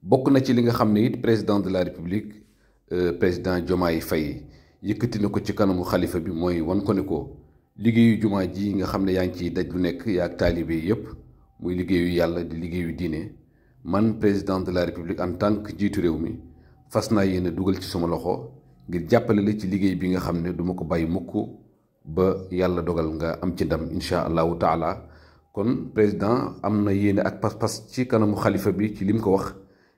bokk na ci li nga xam ne it président de la république président Diomaye Faye yëkkati na ko ci kanamu xalifa bi mooy wan ko ne ko liggéeyu jumaa ji nga xam ne yaa ngi ciy daj lu nekk yaa ak taalibe yépp muy liggéeyu yàlla di liggéeyu diine man président de la république en tant que jiitu réew mi fas naa yéene dugal ci sama loxo ngir jàppale la ci liggéey bi nga xam ne duma ko bàyyi mukk ba yàlla dogal nga am ci ndam incha allahu taala. kon président am na yéene ak pas-pas ci kanamu xalifa bi ci lim ko wax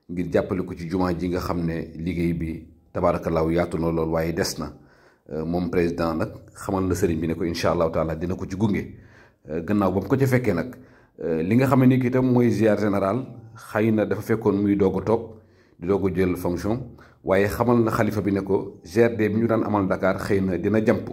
ngir jàppale ko ci jumaa ji nga xam ne liggéey bi tabaarakallaahu yaatu na lool waaye des na moom président nag xamal na sëriñ bi ne ko incha allahu taala dina ko ci gunge. gannaaw ba mu ko ca fekkee nag li nga xam ne ni itam mooy ziar général xëy na dafa fekkoon muy doog a toog di doog a jël fonction waaye xamal na xalifa bi ne ko GRD bi ñu daan amal Dakar xëy na dina jàmp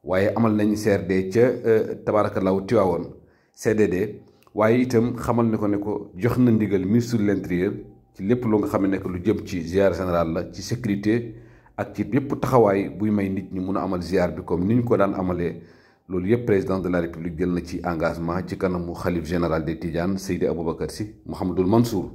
waaye amal nañ CRD ca tabaarakallaahu Tiwaawoon CDD waaye itam xamal ne ko jox na ndigal ministre de l'intérieur ci lépp loo nga xam ne lu jëm ci ziar général la ci sécurité ak ci yépp taxawaay buy may nit ñi mun a amal ziar bi comme ni ñu ko daan amalee. loolu yëpp président de la république jël na ci engagement ci kanamu xalif général des Tidianes Seydi Aboubacar Sy Mouhamadul Mansour.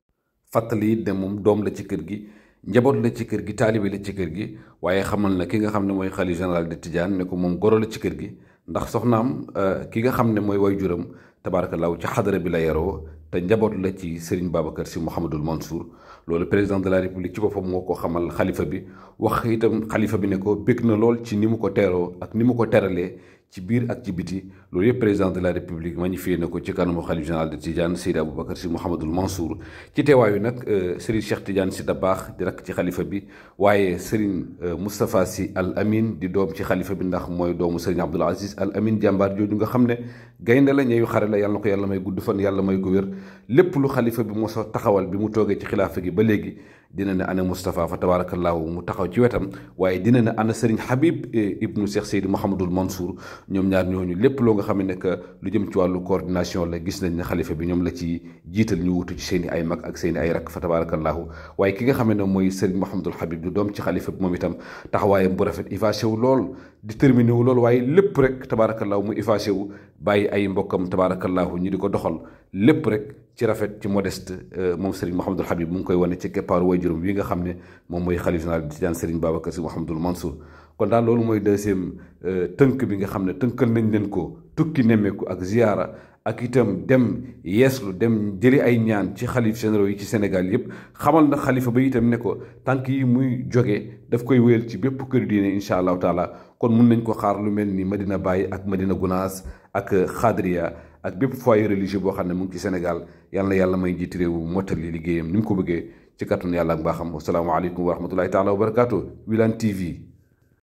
fàttali it ne moom doom la ci kër gi njaboot la ci kër gi taalibe la ci kër gi waaye xamal na ki nga xam ne mooy xalif général des Tidianes ne ko moom goro la ci kër gi ndax soxnaam ki nga xam ne mooy waajuram tabaarakallaahu ci xadara bi la yaroo te njaboot la ci Serigne Babacar Sy Mouhamadul Mansour. loolu président de la république ci boppam moo ko xamal xalifa bi wax itam xalifa bi ne ko bég na lool ci ni mu ko teeroo ak ni mu ko teralee ci biir ak ci biti loolu yëpp président de la république magnifié na ko ci kanamu xalif général de Tidiane Seydi Aboubacar Sy Mouhamadul Mansour. ci teewaayu nag Serigne Cheikh Tidiane Sy Dabakh di rakk ci xalifa bi waaye Serigne Moustapha Sy Al Amin di doom ci xalifa bi ndax mooy doomu Serigne Abdoul Aziz Al Amin jàmbaar jooju nga xam ne gaynde la ñeeyu xare la yàlla na ko yàlla may gudd fan yàlla may ko wér lépp lu xalifa bi mos a taxawal bi mu toogee ci xilaafa gi ba léegi dina ne ana Moustapha fa tabaarakallaahu mu taxaw ci wetam waaye dina ne ana Serigne Habib ibnu Cheikh Seydi Mouhamadul Mansour ñoom ñaar ñooñu lépp loo nga xam ne que lu jëm ci wàllu coordination la gis nañ ne xalifa bi ñoom la ci jiital ñu wutu ci seen i ay mag ak seen i ay rakk fa tabaarakallaahu waaye ki nga xam ne mooy Serigne Mouhamadul Habib du doom ci xalifa bi moom itam taxawaayam bu rafet effacé wu lool déterminé wu lool waaye lépp rek tabaarakallaahu mu effacé wu bàyyi ay mbokkam tabaarakallaahu ñi di ko doxal lépp rek ci rafet ci modeste moom Serigne Mouhamadul Habib mu ngi koy wane ci keppaaru waajuram wi nga xam ne moom mooy xalif général di Tijaan Serigne Babacar Sy Mouhamadul Mansour. kon daal loolu mooy deuxième tënk bi nga xam ne tënkal nañ leen ko tukki nemmeeku ak ziyaara ak itam dem yeeslu dem jëli ay ñaan ci xalif généraux yi ci Sénégal yëpp xamal na xalifa ba itam ne ko tànk yi muy jóge daf koy wéyal ci bépp kër diine incha allahu taala. kon mun nañ ko xaar lu mel ni Medina Baye ak Medina Gounass ak Khadria ak bépp foyer religieux boo xam ne mu ngi ci Sénégal yàlla na yàlla may njiiti réew mottali liggéeyam ni mu ko bëggee ci kàttanu yàlla ak mbaaxam. wasalaamaaleykum wa rahmatullahi taala wa barakaatu. Wilane TV.